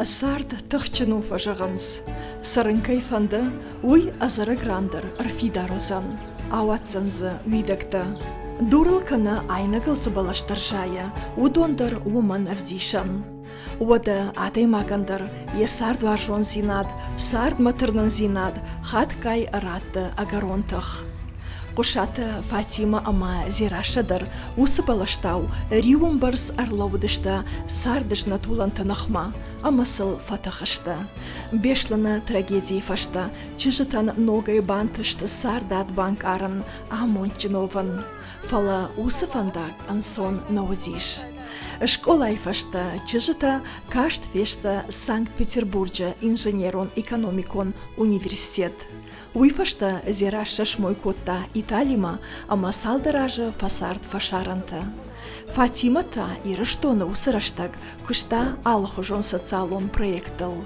Цард тыхджын у, фӕзӕгъынц. Цӕрын кӕй фӕнды, уый ӕдзӕрӕг ран дӕр ӕрфидар уыдзӕн, ауадздзӕн дзы уидӕгтӕ. Дурыл кӕнӕ айнӕгыл цы бӕлӕстӕ рзайы, уыдон дӕр уымӕн ӕвдисӕн. Уӕдӕ адӕймагӕн дӕр йӕ цардуарзондзинад, цардмӕ тырнындзинад хатгай ратты ӕгӕрон тых. Хъуысаты Фатимӕ ӕмӕ Дзерассӕ дӕр уыцы бӕлӕстау риуӕмбӕрц ӕрлӕууыдысты царды знӕт уылӕнты ныхмӕ ӕмӕ сыл фӕтых сты. Беслӕны трагедийы фӕстӕ чызджытӕн ногӕй бантыст цардад банкъарын амондджын уӕвын. Фӕлӕ уыцы фӕндаг ӕнцон нӕ уыдис. Скъолайы фӕстӕ чызджытӕ каст фесты Санкт-Петербурджы инженерон-экономикон университет. Уый фӕстӕ Дзерассӕ смой кодта Италимӕ ӕмӕ цалдӕр азы фӕцард фӕсарӕнты. Фатимӕ та Ирыстоны уыцы рӕстӕг куыста алыхуызон социалон проекттыл.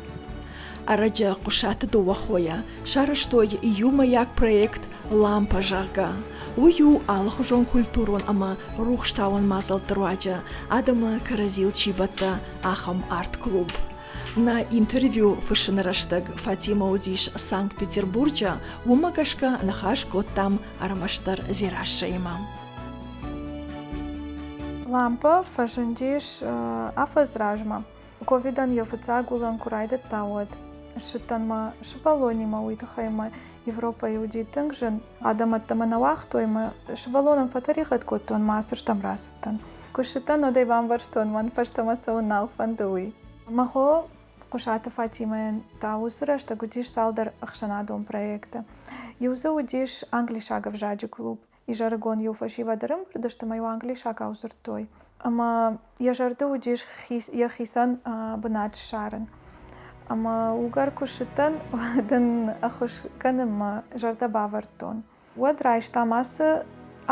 Ӕрӕджы Хъуысаты дыууӕ хойӕ сарӕзтой иумӕйаг проект «Лампа», зӕгъгӕ. Уый у алыхуызон культурон ӕмӕ рухстауӕн мадзӕлтты руаджы адӕмы кӕрӕдзийыл чи бӕтты, ахӕм арт-клуб. Нӕ интервью фыссыны рӕстӕг Фатимӕ уыдис Санкт-Петербурджы, уымӕ гӕсгӕ ныхас кодтам ӕрмӕстдӕр Дзерассӕимӕ. Лампа фӕзындис афӕдз размӕ. Ковидӕн йӕ фыццаг уылӕн куы райдыдта, уӕд ссыдтӕн мӕ сывӕллонимӕ, уый тыххӕй мӕ Европӕйы уыди тынг зын. Адӕм ӕддӕмӕ нӕ уагътой мӕ сывӕллонӕн фӕтӕригъӕд кодтон мӕ ацырдӕм рацыдтӕн. Куы ссыдтӕн, уӕд ӕй бамбӕрстон, мӕн фӕстӕмӕ цӕуын нал фӕнды, уый. Мӕ хо Хъуысаты Фатимӕйӕн та уыцы рӕстӕг уыдис цалдӕр ӕхсӕнадон проекты. Иу дзы уыдис англисаг ӕвзаджы клуб. Изӕрыгон-иу фӕсивӕд ӕрӕмбырд сты ӕмӕ-иу англисагау дзырдтой. Ӕмӕ йӕ зӕрды уыдис йӕхицӕн бынат ссарын. Ӕмӕ угӕр куы ссыдтӕн, уӕд ын ӕххуыс кӕнынмӕ зӕрдӕ бавӕрдтон. Уӕд райстам ацы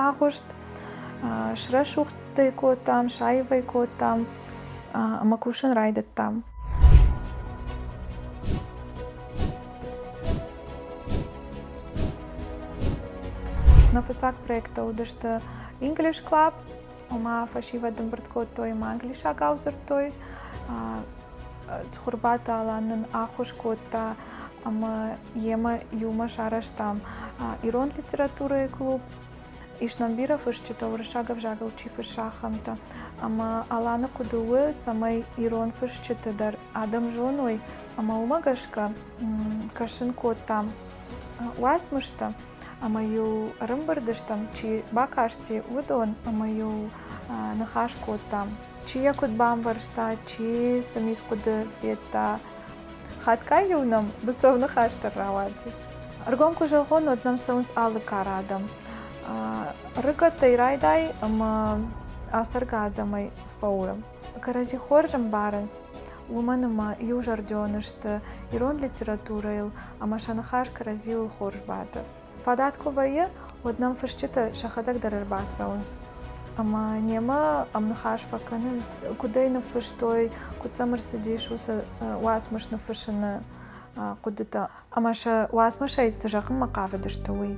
агъуыст, срӕсугъд ӕй кодтам, саив ӕй кодтам ӕмӕ кусын райдыдтам. Нӕ фыццаг проекттӕ уыдысты English Club, ома фӕсивӕд ӕмбырд кодтой ӕмӕ англисагау дзырдтой. Цхуырбаты Алан нын ӕххуыс кодта ӕмӕ йемӕ иумӕ сарӕзтам ирон литературӕйы клуб. Ис нӕм бирӕ фысджытӕ, уырыссаг ӕвзагыл чи фыссы, ахӕмтӕ. Ӕмӕ Аланы хъуыды у, цӕмӕй ирон фысджыты дӕр адӕм зоной, ӕмӕ уымӕ гӕсгӕ кӕсын кодтам уацмыстӕ, ӕмӕ-иу ӕрӕмбырд стӕм, чи бакасти, уыдон, ӕмӕ-иу ныхас кодтам. Чи йӕ куыд бамбӕрста, чи цы мидхъуыды федта. Хатгай-иу нӕм быцӕу ныхас дӕр рауади. Ӕргом куы зӕгъон, уӕд нӕм цӕуынц алы кары адӕм. Ӕрыгӕттӕй райдай ӕмӕ ацӕргӕ адӕмӕй фӕуы. Кӕрӕдзи хорз ӕмбарынц, уымӕн ӕмӕ иузӕрдион сты ирон литературӕйыл ӕмӕ сӕ ныхас кӕрӕдзиуыл хорз бады. Фадат куы вӕййы, уӕд нӕм фысджытӕ сӕхӕдӕг дӕр ӕрбацӕуынц ӕмӕ немӕ ӕмныхас фӕкӕнынц, куыд ӕй ныффыстой, куыд сӕм ӕрцыдис уыцы уацмыс ныффыссыны хъуыдытӕ ӕмӕ сӕ уацмысӕй цы зӕгъынмӕ хъавыдысты, уый.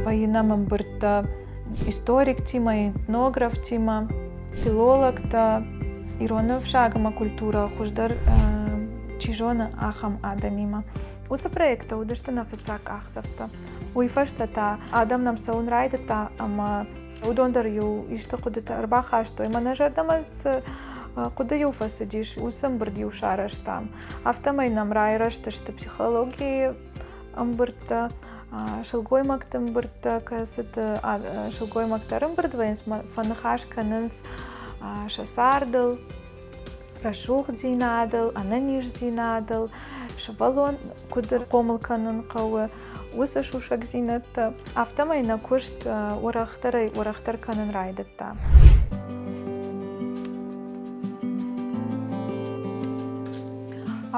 Вӕййы нӕм ӕмбырдтӕ историктимӕ, этнографтимӕ, филологтӕ, ирон ӕвзаг ӕмӕ культурӕ хуыздӕр чи зоны, ахӕм адӕмимӕ. Уыцы проекттӕ уыдысты нӕ фыццаг къахдзӕфтӕ. Уый фӕстӕ та адӕм нӕм цӕуын райдыдта ӕмӕ уыдон дӕр-иу исты хъуыдытӕ ӕрбахастой. Мӕнӕ зӕрдӕмӕ цы хъуыды-иу фӕцыдис, уыцы ӕмбырд-иу сарӕзтам. Афтӕмӕй нӕм райрӕзтысты психологийы ӕмбырдтӕ, сылгоймӕгты ӕмбырдтӕ, кӕцыты сылгоймӕгтӕ ӕрӕмбырд вӕййынц, фӕныхас кӕнынц сӕ цардыл, рӕсугъддзинадыл, ӕнӕниздзинадыл, сывӕллон куыд хъомыл кӕнын хъӕуы, уыцы сусӕгдзинӕдтӕ. Афтӕмӕй нӕ куыст уӕрӕхдӕрӕй уӕрӕхдӕр кӕнын райдыдта.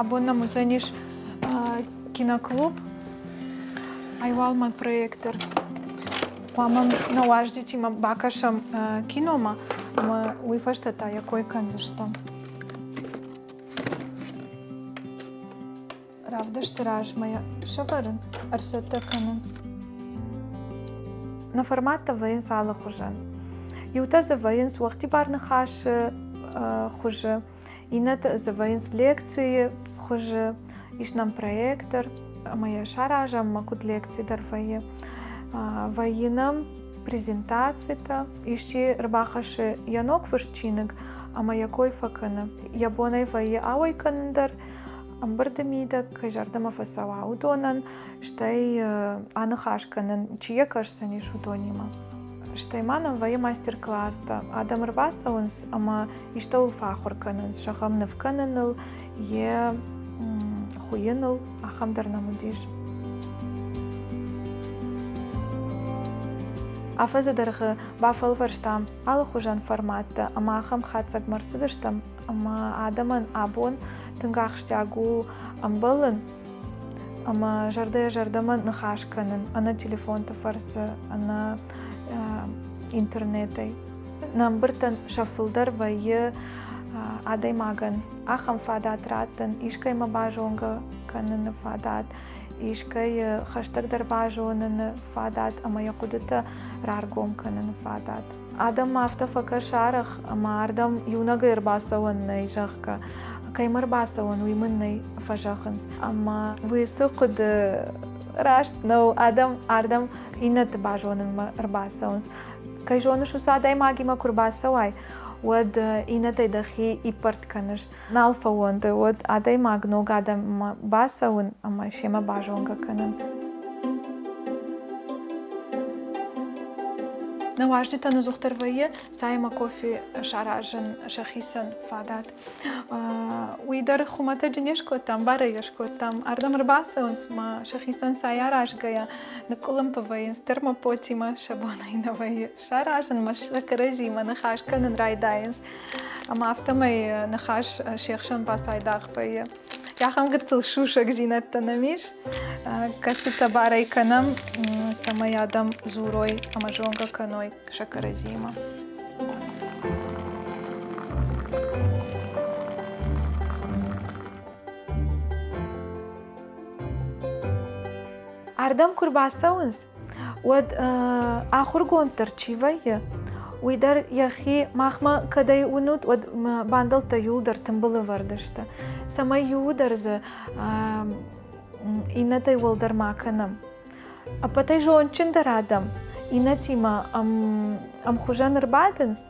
Абон нӕм уыдзӕнис киноклуб. Айуалмӕ проектор. Хъуамӕ нӕ уазджытимӕ бакӕсӕм киномӕ ӕмӕ уый фӕстӕ та йӕ кой кӕндзыстӕм. Равдысты размӕ йӕ сӕвӕрын, ӕрцӕттӕ кӕнын. Нӕ форматтӕ вӕййынц алыхуызӕн. Иутӕ дзы вӕййынц уӕгъдибар ныхасы хуызы, иннӕтӕ дзы вӕййынц лекцийы хуызы, ис нӕм проектор ӕмӕ йӕ саразӕм, ӕмӕ куыд лекци дӕр вӕййы. Вӕййы нӕм презентацитӕ, исчи ӕрбахӕссы йӕ ног фыст чиныг ӕмӕ йӕ кой фӕкӕны. Йӕ бон ӕй вӕййы ауӕй кӕнын дӕр, ӕмбырды мидӕг кӕй зӕрдӕмӕ фӕцӕуа, уыдонӕн, стӕй аныхас кӕнын, чи йӕ кӕсдзӕнис, уыдонимӕ. Стӕй ма нӕм вӕййы мастер-класстӕ. Адӕм ӕрбацӕуынц ӕмӕ истӕуыл фӕахуыр кӕнынц, зӕгъӕм, ныв кӕныныл, йе хуыйыныл, ахӕм дӕр нӕм уыдис. Афӕдзы дӕргъы бафӕлвӕрстам алыхуызӕн форматтӕ ӕмӕ ахӕм хатдзӕгмӕ ӕрцыдыстӕм, ӕмӕ адӕмӕн абон тынг ахсджиаг у ӕмбӕлын ӕмӕ зӕрдӕйӕ-зӕрдӕмӕ ныхас кӕнын ӕнӕ телефонты фӕрцы, ӕнӕ интернетӕй. Нӕ ӕмбырдтӕн сӕ фылдӕр вӕййы адӕймагӕн ахӕм фадат раттын, искӕимӕ базонгӕ кӕныны фадат, искӕй хӕстӕгдӕр базоныны фадат ӕмӕ йӕ хъуыдытӕ раргом кӕныны фадат. Адӕммӕ афтӕ фӕкӕсы арӕх, ӕмӕ ардӕм иунӕгӕй ӕрбацӕуӕн нӕй, зӕгъгӕ. Кӕимӕ ӕрбацӕуӕн, уый мын нӕй, фӕзӕгъынц. Ӕмӕ уыцы хъуыды раст нӕу. Адӕм ардӕм иннӕты базонынмӕ ӕрбацӕуынц. Кӕй зоныс, уыцы адӕймагимӕ куы ӕрбацӕуай, уӕд иннӕтӕй дӕхи иппӕрд кӕныс. Нал фӕуӕнды, уӕд адӕймаг ног адӕммӕ бацӕуын ӕмӕ семӕ базонгӕ кӕнын. Нӕ уазджытӕн ӕдзухдӕр вӕййы цай ӕмӕ кофе саразын сӕхицӕн фадат. Уый дӕр хуымӕтӕджы не скодтам, барӕй йӕ скодтам. Ардӕм ӕрбацӕуынц ӕмӕ сӕхицӕн цай аразгӕйӕ ныкъкъуылымпы вӕййынц термопотимӕ, сӕ бонӕй нӕ вӕййы саразынмӕ, сӕ кӕрӕдзиимӕ ныхас кӕнын райдайынц. Ӕмӕ афтӕмӕй ныхас се хсӕн бацайдагъ вӕййы. Ахӕм гыццыл сусӕгдзинӕдтӕ нӕм ис, кӕцытӕ барӕй кӕнӕм, цӕмӕй адӕм дзурой ӕмӕ зонгӕ кӕной сӕ кӕрӕдзиимӕ. Ардӕм куы рбацӕуынц, уӕд ахуыргонддӕр чи вӕййы, уый дӕр йӕхи махмӕ кӕдӕй уынут, уӕд бандӕлттӕ иуылдӕр тымбыл ӕвӕрд сты, цӕмӕй иуы дӕр дзы иннӕтӕй уӕлдӕр ма кӕнӕм. Ӕппӕтӕй зондджындӕр адӕм иннӕтимӕ ӕмхуызӕн ӕрбадынц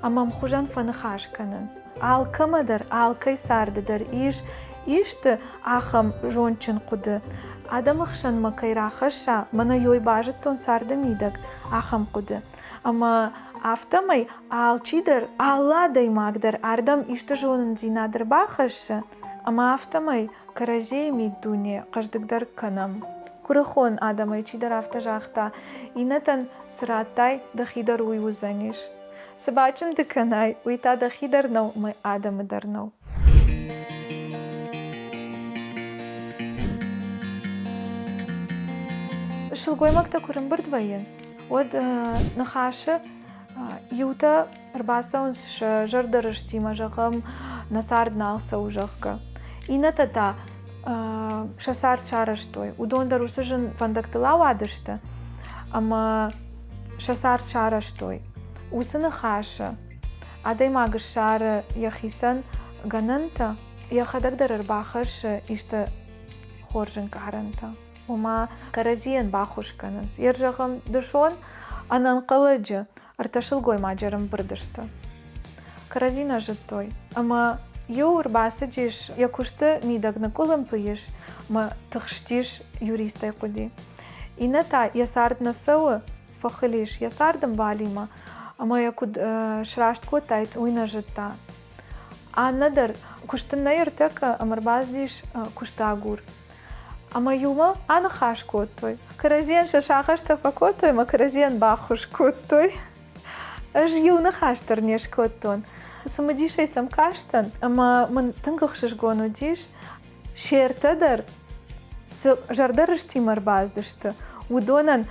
ӕмӕ ӕмхуызӕн фӕныхас кӕнынц. Алкӕмӕ дӕр, алкӕй царды дӕр ис исты ахӕм зондджын хъуыды, адӕмы хсӕнмӕ кӕй рахӕсса, мӕнӕ ёй базыдтон царды мидӕг, ахӕм хъуыды. Ӕмӕ афтӕмӕй алчидӕр, алы адӕймаг дӕр ардӕм исты зонындзинад ӕрбахӕссы, ӕмӕ афтӕмӕй кӕрӕдзийы миддуне хъӕздыгдӕр кӕнӕм. Куырыхон адӕмӕй чидӕр афтӕ загъта, иннӕтӕн цы радтай, дӕхи дӕр уый уыдзӕнис. Цы бачъынды кӕнай, уый та дӕхи дӕр нӕу ӕмӕ адӕмы дӕр нӕу. Сылгоймӕгтӕ куы рымбырд вӕййынц, уӕд ныхасы иутӕ ӕрбацӕуынц сӕ зӕрдӕрыстимӕ, зӕгъӕм, нӕ цард нал цӕуы, зӕгъгӕ. Иннӕтӕ та сӕ цард сарӕзтой. Уыдон дӕр уыцы зын фӕндӕгтыл ауадысты ӕмӕ сӕ цард сарӕзтой. Уыцы ныхасы адӕймаг ссары йӕхицӕн гӕнӕнтӕ, йӕхӕдӕг дӕр ӕрбахӕссы исты хорз ӕнкъарӕнтӕ. Ома кӕрӕдзийӕн баххуыс кӕнынц. Йе зӕгъӕм, дысон ӕнӕнхъӕлӕджы ӕртӕ сылгоймаджы ӕрӕмбырд сты. Кӕрӕдзи нӕ зыдтой. Ӕмӕ иу ӕрбацыдис, йӕ куысты мидӕг ныкъкъуылымпы ис ӕмӕ тыхстис, юристӕй хъуыди. Иннӕ та йӕ цард нӕ цӕуы, фӕхыл ис йӕ цардӕмбалимӕ ӕмӕ йӕ куыд сраст кодтаид, уый нӕ зыдта. Аннӕ дӕр куысты нӕ ӕртӕккӕ ӕмӕ ӕрбацыдис куыстагур. Ӕмӕ иумӕ аныхас кодтой. Кӕрӕдзийӕн сӕ сагъӕстӕ фӕкодтой ӕмӕ кӕрӕдзийӕн баххуыс кодтой. Ӕз иу ныхас дӕр не скодтон. Цымыдисӕй сӕм кастӕн ӕмӕ мын тынг ӕхсызгон уыдис, се ртӕ дӕр цы зӕрдӕрыстимӕ ӕрбацыдысты, уыдонӕн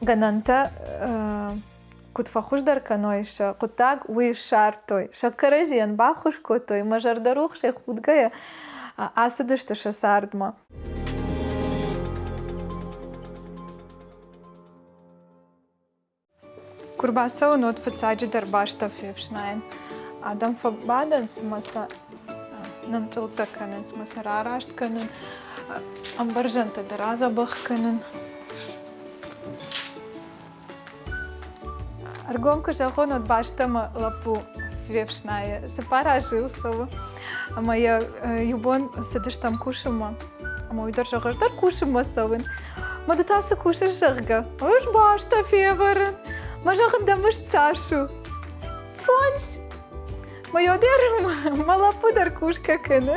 гӕнӕнтӕ куыд фӕхуыздӕр кӕной сӕ хъуыддаг, уый ссардтой. Сӕ кӕрӕдзийӕн баххуыс кодтой ӕмӕ зӕрдӕрухсӕй худгӕйӕ ацыдысты сӕ цардмӕ. Куы рбацӕуын, уӕд фыццаджыдӕр бӕстӕ фефснайын. Адӕм фӕбадынц ӕмӕ сӕ нынцъылдтӕ кӕнынц, мӕ сӕ рараст кӕнын, ӕмбӕрзӕнтӕ дӕр адзӕбӕх кӕнын. Ӕргом куы зӕгъон, уӕд бӕстӕмӕ лӕппу фефснайы. Цыппар азы йыл цӕуы. Ӕмӕ йӕ иу бон цыдыстӕм кусынмӕ. Ӕмӕ уый дӕр зӕгъы, ӕз дӕр кусынмӕ цӕуын. Мӕ ды та цы кусыс, зӕгъгӕ? Ӕз бӕстӕ февӕрын. Мӕ зӕгъын, дӕ мызд цас у? Фондз. Мӕ дӕр мӕ лӕппу дӕр кусгӕ кӕны.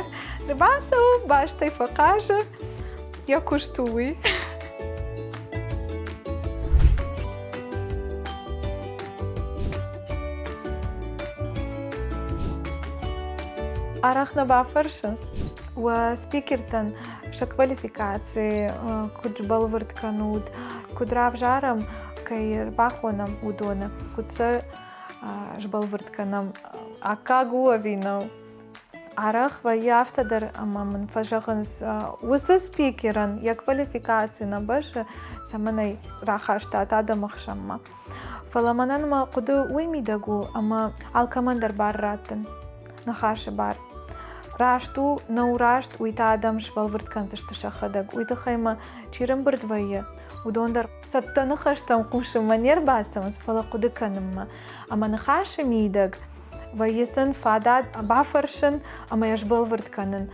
Рбацӕуы, бӕстӕй фӕхъазы. Йӕ куыст у уый. Арӕх нӕ бафӕрсынц, уӕ спикертӕн сӕ квалификаци куыд сбӕлвырд кӕнут, куыд равзарӕм, кӕй ӕрбахонӕм, уыдоны, куыд сӕ сбӕлвырд кӕнӕм, аккаг у ӕви нӕу. Арӕх вӕййы афтӕ дӕр, ӕмӕ мын фӕзӕгъынц, уыцы спикерӕн йӕ квалификаци нӕ бӕззы, цӕмӕн ӕй рахастат адӕмы хсӕнмӕ. Фӕлӕ мӕнӕн мӕ хъуыды уый мидӕг у, ӕмӕ алкӕмӕн дӕр бар раттын, ныхасы бар. Раст у, нӕу раст, уый та адӕм сбӕлвырд кӕндзысты сӕхӕдӕг. Уый тыххӕй мӕ чи рымбырд вӕййы, уыдон дӕр цӕттӕ ныхӕстӕм хъусынмӕ не рбацӕуынц, фӕлӕ хъуыды кӕнынмӕ. Ӕмӕ ныхасы мидӕг вӕййы сын фадат бафӕрсын ӕмӕ йӕ сбӕлвырд кӕнын,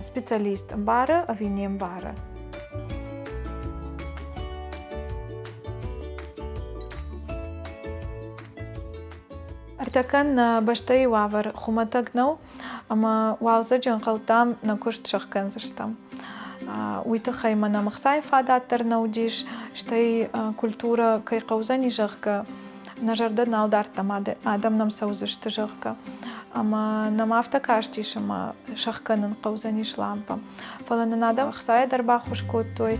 специалист ӕмбары ӕви не мбары. Ӕртӕккӕ нӕ бӕстӕйы уавӕр хуымӕтӕг нӕу, ӕмӕ уалдзӕджы ӕнхъӕлдтам нӕ куыст сӕхгӕндзыстӕм. Уый тыххӕй мӕ нӕм ӕхцайы фадат дӕр нӕ уыдис, стӕй культурӕ кӕй хъӕудзӕни, зӕгъгӕ, нӕ зӕрдӕ нал дардтам, адӕм нӕм цӕудзысты, зӕгъгӕ. Ӕмӕ нӕм афтӕ кастис, ӕмӕ сӕхгӕнын хъӕудзӕнис лампӕ. Фӕлӕ нын адӕм ӕхцайӕ дӕр баххуыс кодтой,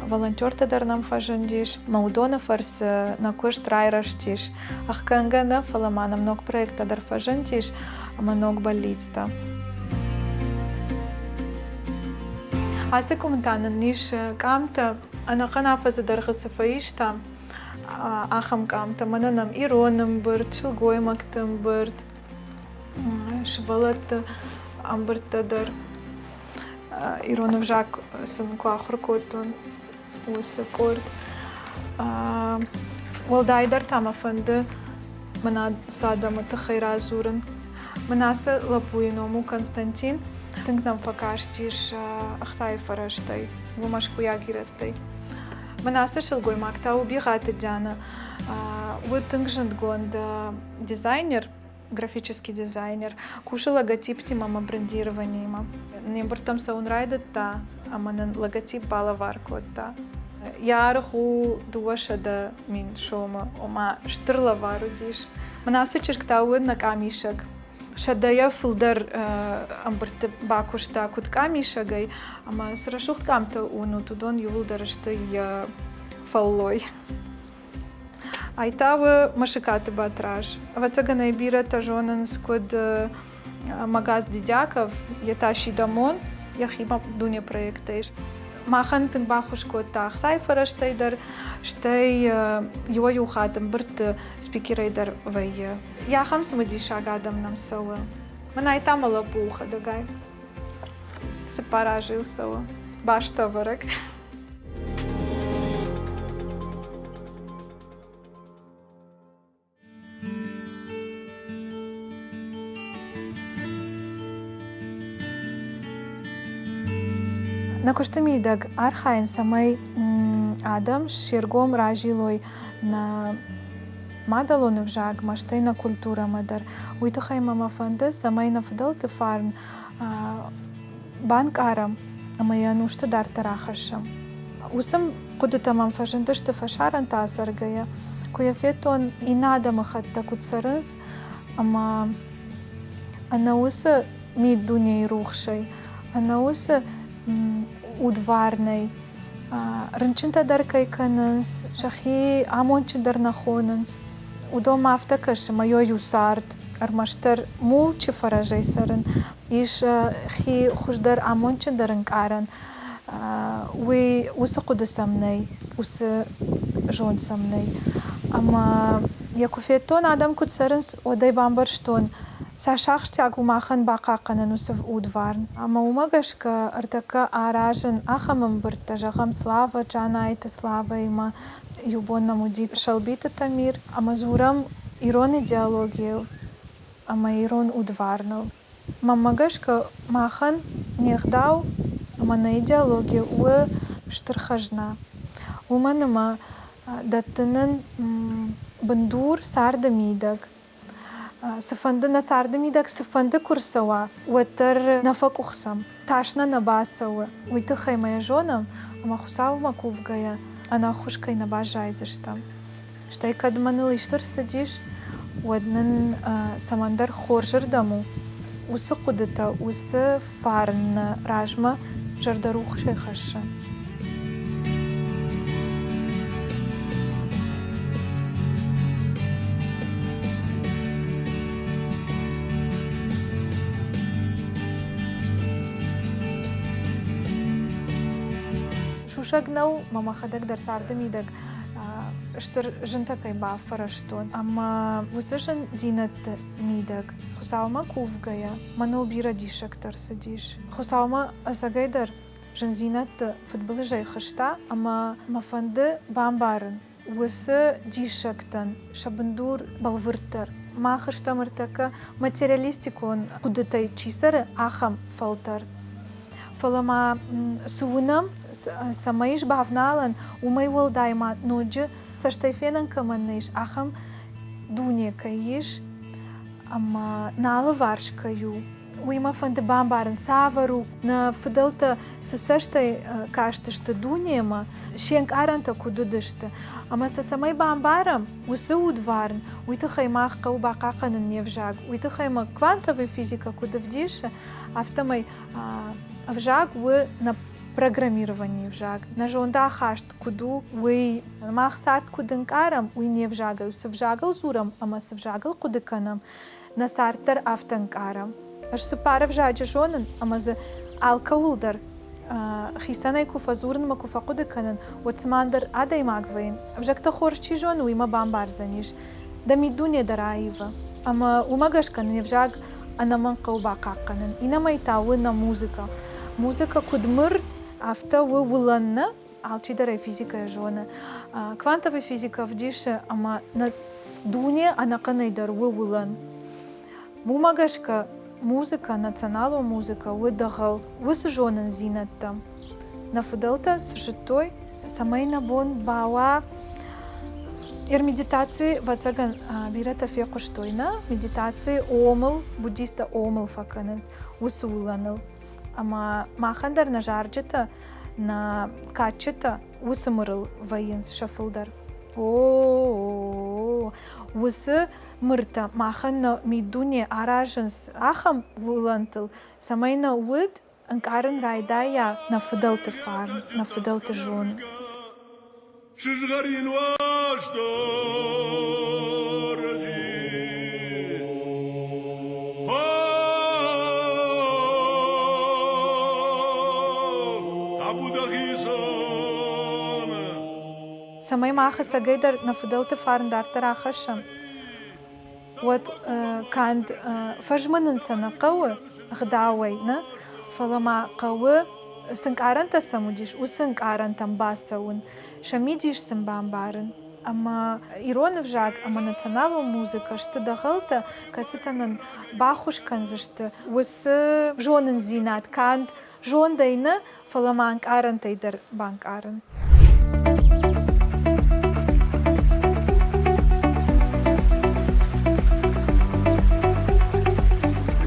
волонтертӕ дӕр нӕм фӕзындис. Мӕ уыдоны фӕрцы нӕ куыст райрӕзтис. Ӕхгӕнгӕ нӕ, фӕлӕ ма нӕм ног проекттӕ дӕр фӕзындис ӕмӕ ног бӕллицтӕ. Ацы къуымы та нын ис къамтӕ, ӕнӕхъӕн афӕдзы дӕргъы цы фӕистам, ахӕм къамтӕ. Мӕнӕ нӕм ирон ӕмбырд, сылгоймӕгты ӕмбырд, сывӕллӕтты ӕмбырдтӕ дӕр. Ирон ӕвзаг сын куы ахуыр кодтон, уыцы къорд. Уӕлдайдӕр та мӕ фӕнды мӕн ацы адӕмы тыххӕй радзурын. Мӕн ацы лӕппуйы ном у Константин. Тынг нӕм фӕкастис ӕхцайы фӕрӕзтӕй, у мӕскуыйаг ирӕттӕй. Мӕн ацы сылгоймаг та у Бигъаты Диана. Уыд тынг зындгонд дизайнер, графический дизайнер, кусы логотиптимӕ ӕмӕ брендированиимӕ. Не мбырдтӕм цӕуын райдыдта ӕмӕ нын логотип балӕвар кодта. Йӕ аргъ у 200 000 сомы, ома стыр лӕвар уыдис. Мӕн ацы чызг та уыд нӕ къамисӕг. Сӕдӕйӕ фылдӕр ӕмбырдты бакуыста куыд къамисӕгӕй, ӕмӕ цы рӕсугъд къамтӕ уынут, уыдон иууылдӕр сты йӕ фӕллой. Ай та у Мысыкаты Батраз. Ӕвӕццӕгӕн ӕй бирӕтӕ зонынц куыд Магаз Дидяков, йе та Сидамон, йӕхимӕ дуне проекттӕ ис. Махӕн тынг баххуыс кодта ӕхцайы фӕрӕзтӕй дӕр, стӕй иуӕй-иу хатт ӕмбырдты спикерӕй дӕр вӕййы. Ахӕм цымыдисаг адӕм нӕм цӕуы. Мӕнӕй та мӕ лӕппу у хӕдӕгай. Цыппар азы йыл цӕуы. Бӕстӕвӕрӕг. Нӕ куысты мидӕг архайын, цӕмӕй адӕм се ргом разилой нӕ мадӕлон ӕвзагмӕ, стӕй нӕ культурӕмӕ дӕр. Уый тыххӕй мӕ мӕ фӕнды, цӕмӕй нӕ фыдӕлты фарн банкъарӕм ӕмӕ йӕ ӕнусты дарддӕр ахӕссӕм. Уыцы хъуыдытӕ мӕм фӕзындысты фӕсарӕнты ацӕргӕйӕ, куы йӕ федтон, иннӕ адӕмыхӕттӕ куыд цӕрынц ӕмӕ ӕнӕ уыцы миддунейы рухсӕй, ӕнӕ уыцы удварнӕй рынчынтӕ дӕр кӕй кӕнынц, сӕхи амондджын дӕр нӕ хонынц. Уыдонмӕ афтӕ кӕсы, мӕ иу цард, ӕрмӕстдӕр мулчы фӕрӕзӕй цӕрын, ис хи хуыздӕр амондджындӕр ӕнкъарӕн, уый уыцы хъуыды сӕм нӕй, уыцы зонд сӕм нӕй. Ӕмӕ Йӕ куы федтон, адӕм куыд цӕрынц, уӕд ӕй бамбӕрстон, цас ахсджиаг у махӕн бахъахъхъӕнын уыцы удварн. Ӕмӕ уымӕ гӕсгӕ ӕртӕккӕ аразын ахӕм ӕмбырдтӕ, зӕгъӕм, Слава Джанайты Славӕимӕ, иу бон нӕм уыди Сӕлбиты Тамир, ӕмӕ дзурӕм ирон идеологийыл ӕмӕ ирон удварныл. Мӕнмӕ гӕсгӕ, махӕн не гъдау ӕмӕ нӕ идеологи у стыр хӕзна. Уымӕн ӕмӕ дӕтты нын бындур царды мидӕг. Цыфӕнды нӕ царды мидӕг цыфӕнды куы рцӕуа, уӕддӕр нӕ фӕкъуыхцӕм, тас нӕ нӕ бацӕуы. Уый тыххӕй ма йӕ зонӕм, ӕмӕ Хуыцаумӕ кувгӕйӕ ӕнӕххуыс кӕй нӕ баззайдзыстӕм. Стӕй кӕд мӕныл исты рцыдис, уӕд нын цӕмӕндӕр хорзырдӕм у. Уыцы хъуыдытӕ, уыцы фарн нӕ размӕ зӕрдӕрухсӕй хӕссы. Сусӕг нӕу, мӕ мӕхӕдӕг дӕр царды мидӕг стыр зынтӕ кӕй бафӕрӕзтон. Ӕмӕ уыцы зындзинӕдты мидӕг Хуыцаумӕ кувгӕйӕ мӕныл бирӕ диссӕгтӕ рцыдис. Хуыцаумӕ ӕцӕгӕйдӕр зындзинӕдты фыдбылызӕй хызта ӕмӕ мӕ фӕнды бамбарын, уыцы диссӕгтӕн сӕ бындур бӕлвырддӕр. Мах стӕм ӕртӕккӕ материалистикон хъуыдытӕй чи цӕры, ахӕм фӕлтӕр. Фӕлӕ ма цы уынӕм, цӕмӕй ис бавналӕн, уымӕй уӕлдай ма ноджы цӕстӕй фенӕн кӕмӕн нӕ ис, ахӕм дуне кӕй ис ӕмӕ нӕ алыварс кӕй у, уый мӕ фӕнды бамбарын, цавӕр у, нӕ фыдӕлтӕ цы цӕстӕй кастысты дунемӕ, се нкъарӕнтӕ куыд уыдысты. Ӕмӕ сӕ цӕмӕй бамбарӕм, уыцы удварн, уый тыххӕй мах хъӕуы бахъахъхъӕнын не взаг, уый тыххӕй ма квантовый физикӕ куыд ӕвдисы, афтӕмӕй ӕвзаг у нӕ программированийы взаг, нӕ зондахаст куыд у, уый. Мах цард куыд ӕнкъарӕм, уый не взагӕй у. Цы взагыл дзурӕм ӕмӕ цы взагыл хъуыды кӕнӕм, нӕ цард дӕр афтӕ ӕнкъарӕм. Ӕз цыппар ӕвзаджы зонын ӕмӕ дзы алкӕуыл дӕр хицӕнӕй куы фӕдзурын ӕмӕ куы фӕхъуыды кӕнын, уӕд цыма ӕндӕр адӕймаг вӕййын. Ӕвзӕгтӕ хорз чи зоны, уый мӕ бамбардзӕнис. Дӕ миддуне дӕр аивы. Ӕмӕ уымӕ гӕсгӕ не взаг ӕнӕмӕнг хъӕуы бахъахъхъӕнын. Иннӕмӕй та у нӕ музыкӕ. Музыкӕ куыд мыр, афтӕ у уылӕн нӕ, алчидӕр ӕй физикӕйӕ зоны. Квантовый физикӕ ӕвдисы, ӕмӕ нӕ дуне ӕнӕхъӕнӕй дӕр у уылӕн. Уымӕ гӕсгӕ музыкӕ, националон музыкӕ у дӕгъӕл уыцы зонындзинӕдтӕ. Нӕ фыдӕлтӕ цы зыдтой, цӕмӕй нӕ бон бауа Медитаци, ӕвӕццӕгӕн, бирӕтӕ фехъуыстой, нӕ? Медитаци омыл, буддисттӕ омыл фӕкӕнынц уыцы уылӕныл. Ӕмӕ махӕн дӕр нӕ зарджытӕ, нӕ кадджытӕ уыцы мырыл вӕййынц сӕ фылдӕр. О, уыцы мыртӕ махӕн нӕ миддуне аразынц ахӕм уылӕнтыл, цӕмӕй нӕ уд ӕнкъарын райдайа нӕ фыдӕлты фарн, нӕ фыдӕлты зонд. Сызгъӕрин уастырджи. Табу дӕхицӕн. Цӕмӕй мах ӕцӕгӕйдӕр нӕ фыдӕлты фарн дарддӕр ахӕссӕм, уӕд канд фӕзмынын сӕ нӕ хъӕуы ӕгъдауӕй, нӕ, фӕлӕ ма хъӕуы, цы ӕнкъарӕнтӕ сӕм уыдис, уыцы ӕнкъарӕнтӕм бацӕуын, сӕ мидис сын бамбарын. Ӕмӕ ирон ӕвзаг ӕмӕ националон музыкӕ сты дӕгъӕлтӕ, кӕцытӕ нын баххуыс кӕндзысты уыцы зонындзинад канд зондӕй нӕ, фӕлӕ ма ӕнкъарӕнтӕй дӕр банкъарын.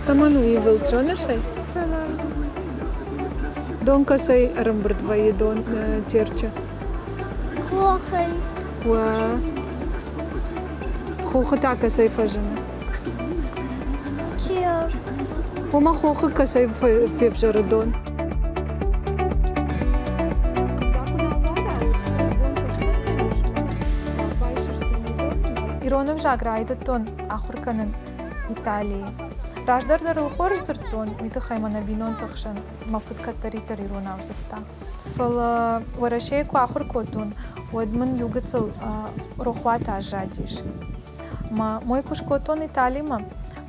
Цӕмӕн у ивылд, зоныс ӕй? Цӕмӕн? Дон кӕцӕй ӕрӕмбырд вӕййы дон Терчы? Хохӕй. Уӕ. Хохы та кӕцӕй фӕзыны? Терк. Ома хохы кӕцӕй февзӕры дон? Ирон ӕвзаг райдыдтон ахуыр кӕнын Италийы. Раздӕр дӕр ыл хорз дзырдтон, уый тыххӕй мӕ нӕ бинонты хсӕн мӕ фыд кӕддӕриддӕр иронау дзырдта. Фӕлӕ Уӕрӕсейы куы ахуыр кодтон, уӕд мын иу гыццыл рохуат аззадис. Мӕ мой куы скодтон Италимӕ,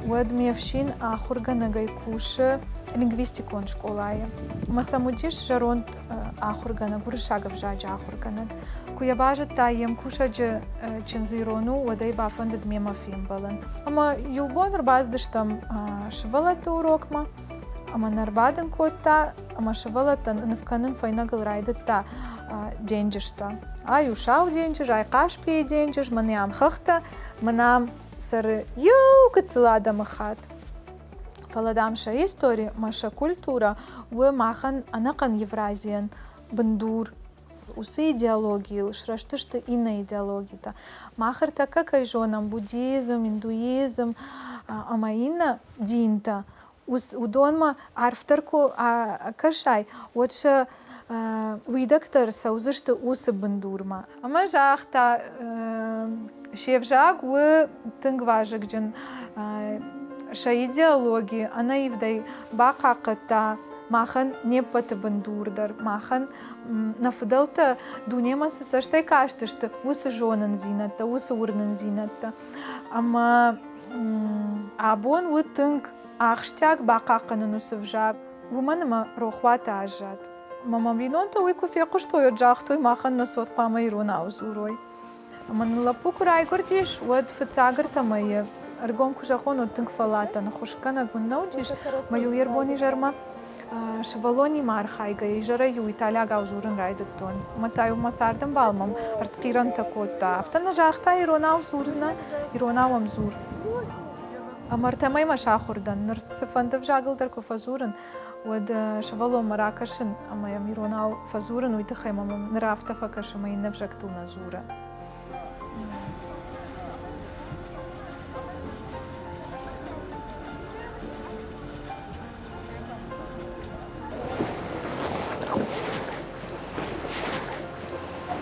уӕд ме фсин ахуыргӕнӕгӕй кусы лингвистикон скъолайы. Ӕмӕ сӕм уыдис зӕронд ахуыргӕнӕг, уырыссаг ӕвзаджы ахуыргӕнӕг. Куы йӕ базыдта, йе мкусӕджы чындз ирон у, уӕд ӕй бафӕндыд мемӕ фембӕлын. Ӕмӕ иу бон ӕрбацыдыстӕм сывӕллӕтты урокмӕ, ӕмӕ нӕ ӕрбадын кодта, ӕмӕ сывӕллӕттӕн ныв кӕнын фӕйнӕгыл райдыдта денджызтӕ. Ай у Сау денджыз, ай Хъаспийы денджыз, мӕнӕ ам хӕхтӕ, мӕнӕ ам цӕры иу гыццыл адӕмыхатт. Фӕлӕ, дам, сӕ истори ӕмӕ сӕ культурӕ у махӕн ӕнӕхъӕн Евразийӕн бындур. Уыцы идеологийыл срӕзтысты иннӕ идеологитӕ. Мах ӕртӕккӕ кӕй зонӕм буддизм, индуизм ӕмӕ иннӕ динтӕ, уыдонмӕ арфдӕр куы кӕсай, уӕд сӕ уидӕгтӕ ӕрцӕудзысты уыцы бындурмӕ. Ӕмӕ загъта, се взаг у тынг вазыгджын, сӕ идеологи ӕнӕивдӕй бахъахъхъӕдта махӕн не ппӕты бындур дӕр, махӕн нӕ фыдӕлтӕ дунемӕ цы цӕстӕй кастысты, уыцы зонындзинӕдтӕ, уыцы уырнындзинӕдтӕ. Ӕмӕ абон у тынг ахсджиаг бахъахъхъӕнын уыцы взаг, уымӕн ӕмӕ рохуаты аззад. Ӕмӕ мӕ бинонтӕ уый куы фехъуыстой, уӕд загътой, махӕн нӕ цот хъуамӕ иронау дзурой. Ӕмӕ нын лӕппу куы райгуырдис, уӕд фыццаг ӕртӕ мӕйы ӕргом куы зӕгъон, уӕд тынг фӕлладтӕн, ӕххуысгӕнӕг мын нӕ уыдис, мӕ-иу йе рбон-изӕрмӕ сывӕллонимӕ архайгӕ изӕрӕй-иу италиагау дзурын райдыдтон. Ӕмӕ та-иу мӕ цардӕмбал мӕм ӕртхъирӕнтӕ кодта. Афтӕ нӕ загъта, иронау дзурдзынӕ, иронау ӕм дзур. Ӕмӕ ӕртӕ мӕймӕ сахуыр дӕн. Ныр цыфӕнды ӕвзагыл дӕр куы фӕдзурын, уӕд сывӕллонмӕ ракӕсын ӕмӕ йӕм иронау фӕдзурын, уый тыххӕй мӕм ныр афтӕ фӕкӕсы, ӕмӕ иннӕ ӕвзӕгтыл нӕ дзуры.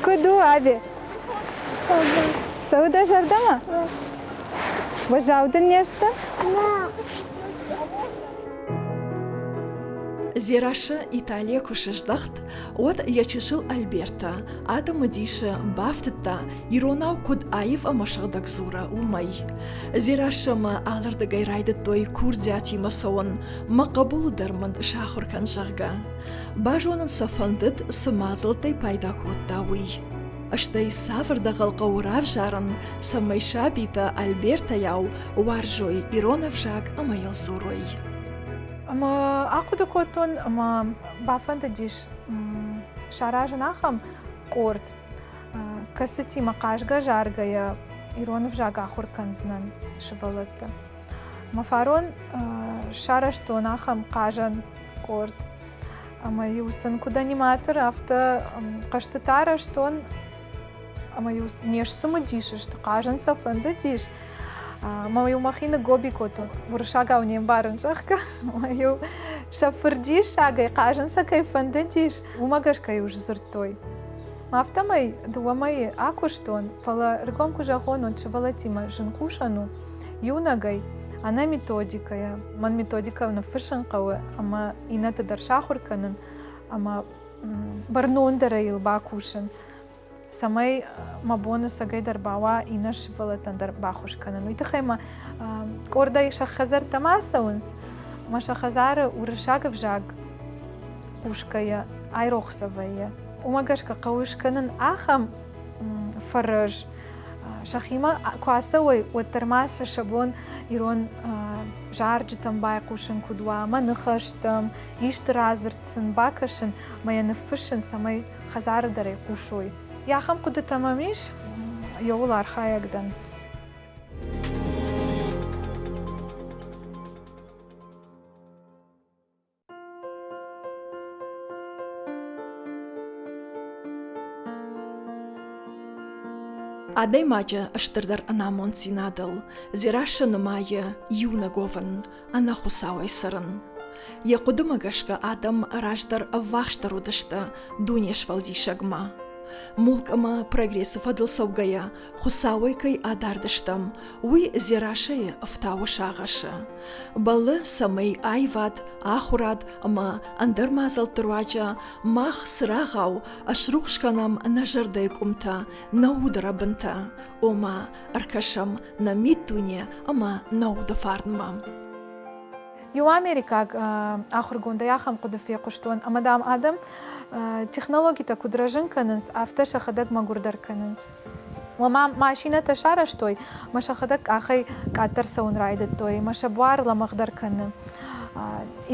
Куыд у, Аби? Цӕуы дӕ зӕрдӕмӕ? Уӕззау дын не сты? Дзерассӕ Италийӕ куы сыздӕхт, уӕд йӕ чысыл Альберта адӕмы дисы бафтыдта, иронау куыд аив ӕмӕ сыгъдӕг дзура, уымӕй. Дзерассӕмӕ алырдыгӕй райдыдтой курдиатимӕ цӕуын, мӕ хъӕбулы дӕр мын сахуыр кӕн, зӕгъгӕ. Базонын сӕ фӕндыд, цы мадзӕлттӕй пайда кодта, уый. Стӕй цавӕр дӕгъӕл хъӕуы равзарын, цӕмӕй сабитӕ Альбертӕйау уарзой ирон ӕвзаг ӕмӕ йыл дзурой. Ӕмӕ ахъуыды кодтон ӕмӕ бафӕндыдис саразын ахӕм къорд, кӕцытимӕ хъазгӕ-заргӕйӕ ирон ӕвзаг ахуыр кӕндзынӕн сывӕллӕтты. Мӕ фарон сарӕзтон ахӕм хъазӕн къорд. Ӕмӕ-иу сын куыд аниматор, афтӕ хъӕзтытӕ арӕзтон, ӕмӕ-иу не сцымыдис сты, хъазын сӕ фӕндыдис. Ӕмӕ-иу мӕхи ныггоби кодтон, уырыссагау не мбарын, зӕгъгӕ. Ӕмӕ-иу сӕ фырдиссагӕй хъазын сӕ кӕй фӕндыдис, уымӕ гӕсгӕ-иу сдзырдтой. Афтӕмӕй дыууӕ мӕйы акуыстон, фӕлӕ ргом куы зӕгъон, уӕд сывӕллӕттимӕ зын кусӕн у. Иунӕгӕй, ӕнӕ методикӕйӕ. Мӕн методикӕ ныффыссын хъӕуы ӕмӕ иннӕты дӕр сахуыр кӕнын ӕмӕ бӕрнондӕрӕй йыл бакусын, цӕмӕй мӕ бон ӕцӕгӕйдӕр бауа иннӕ сывӕллӕттӕн дӕр баххуыс кӕнын. Уый тыххӕй мӕ къордӕй сӕ хӕдзӕрттӕм ацӕуынц, ӕмӕ сӕ хӕдзары уырыссаг ӕвзаг хъусгӕйӕ айрох сӕ вӕййы. Уымӕ гӕсгӕ хъӕуы скӕнын ахӕм фӕрӕз, сӕхимӕ куы ацӕуой, уӕддӕр ма сӕ сӕ бон ирон зарджытӕм байхъусын куыд уа, мӕ ныхӕстӕм, исты радзырд сын бакӕсын ӕмӕ йӕ ныффыссын, цӕмӕй хӕдзары дӕр ӕй хъусой. Ахӕм хъуыдытӕ мӕм ис, иууыл архайӕг дӕн. Адӕймаджы стырдӕр ӕнамонддзинадыл Дзерассӕ нымайы иунӕг уӕвын, ӕнӕ Хуыцауӕй цӕрын. Йӕ хъуыдымӕ гӕсгӕ адӕм раздӕр ӕввахсдӕр уыдысты дуне сфӕлдисӕгмӕ. Мулк ӕмӕ прогрессы фӕдыл цӕугӕйӕ, Хуыцауӕй кӕй адард стӕм, уый Дзерассӕйы ӕфтауы сагъӕсы. Бӕллы, цӕмӕй аивад, ахуырад ӕмӕ ӕндӕр мадзӕлтты руаджы мах цырагъау ӕсрухс кӕнӕм нӕ зӕрдӕйы къуымтӕ, нӕ уды рӕбынтӕ, ома ӕркӕсӕм нӕ миддуне ӕмӕ нӕ уды фарнмӕ. Иу америкаг ахуыргондӕй ахӕм хъуыды фехъуыстон, ӕмӕ, дам, адӕм технологитӕ куыд рӕзын кӕнынц, афтӕ сӕхӕдӕг мӕгуырдӕр кӕнынц. Ома машинӕтӕ сарӕзтой, ӕмӕ сӕхӕдӕг къахӕй къаддӕр цӕуын райдыдтой, ӕмӕ сӕ буар лӕмӕгъдӕр кӕны.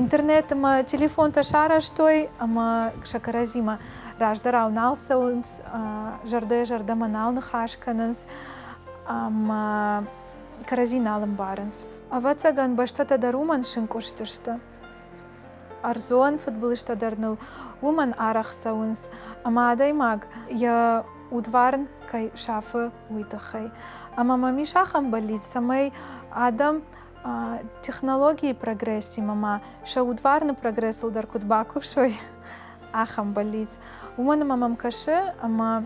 Интернет ӕмӕ телефонтӕ сарӕзтой, ӕмӕ сӕ кӕрӕдзимӕ раздӕрау нал цӕуынц, зӕрдӕйӕ-зӕрдӕмӕ нал ныхас кӕнынц ӕмӕ кӕрӕдзи нал ӕмбарынц. Ӕвӕццӕгӕн, бӕстӕтӕ дӕр уымӕн сынкъуыстысты. Ӕрдзон фыдбылызтӕ дӕр ныл уымӕн арӕх цӕуынц, ӕмӕ адӕймаг йӕ удварн кӕй сафы, уый тыххӕй. Ӕмӕ мӕм ис ахӕм бӕллиц, цӕмӕй адӕм технологийы прогрессимӕ ма сӕ удварны прогрессыл дӕр куыд бакуысой, ахӕм бӕллиц. Уымӕн ӕмӕ мӕм кӕсы, ӕмӕ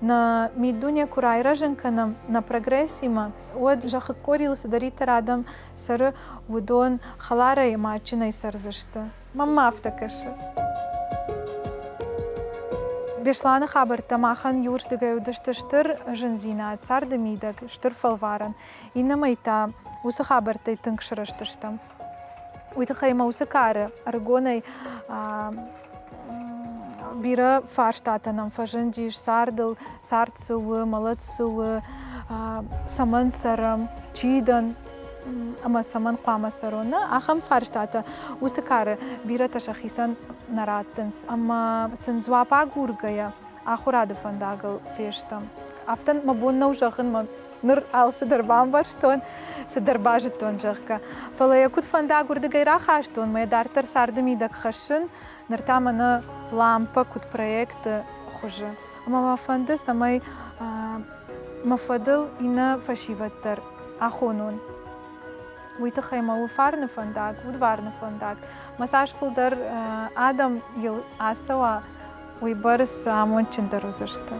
нӕ миддуне куы райрӕзын кӕнӕм нӕ прогрессимӕ, уӕд зӕххы къорийыл цыдӕриддӕр адӕм цӕры, уыдон хӕларӕй ӕмӕ адджынӕй цӕрдзысты. Мӕнмӕ афтӕ кӕсы. Беслӕны хабӕрттӕ махӕн иуырдыгӕй уыдысты стыр зындзинад, царды мидӕг, стыр фӕлварӕн. Иннӕмӕй та уыцы хабӕрттӕй тынг сырӕзтыстӕм. Уый тыххӕй мӕ уыцы кары ӕрыгонӕй бирӕ фарстатӕ нӕм фӕзындис цардыл, цард цы у, мӕлӕт цы у, цӕмӕн цӕрӕм, чи дӕн ӕмӕ цӕмӕн хъуамӕ цӕрон. Нӕ, ахӕм фарстатӕ уыцы кары бирӕтӕ сӕхицӕн нӕ раттынц ӕмӕ сын дзуапп агургӕйӕ ахуырады фӕндагыл фестӕм. Афтӕ мӕ бон нӕу зӕгъын, мӕ ныр алцыдӕр бамбӕрстон, цыдӕр базыдтон, зӕгъгӕ. Фӕлӕ йӕ куыд фӕндаг уырдыгӕй рахастон, мӕ дарддӕр царды мидӕг хӕссын, ныр та мӕнӕ лампӕ куыд проекты хуызы. Ӕмӕ мӕ фӕнды, цӕмӕй мӕ фӕдыл иннӕ фӕсивӕд дӕр ахонон. Уый тыххӕй мӕ у фарны фӕндаг, удварны фӕндаг. Мӕ цас фылдӕр адӕм йыл ацӕуа, уыйбӕрц амондджындӕр уыдзысты.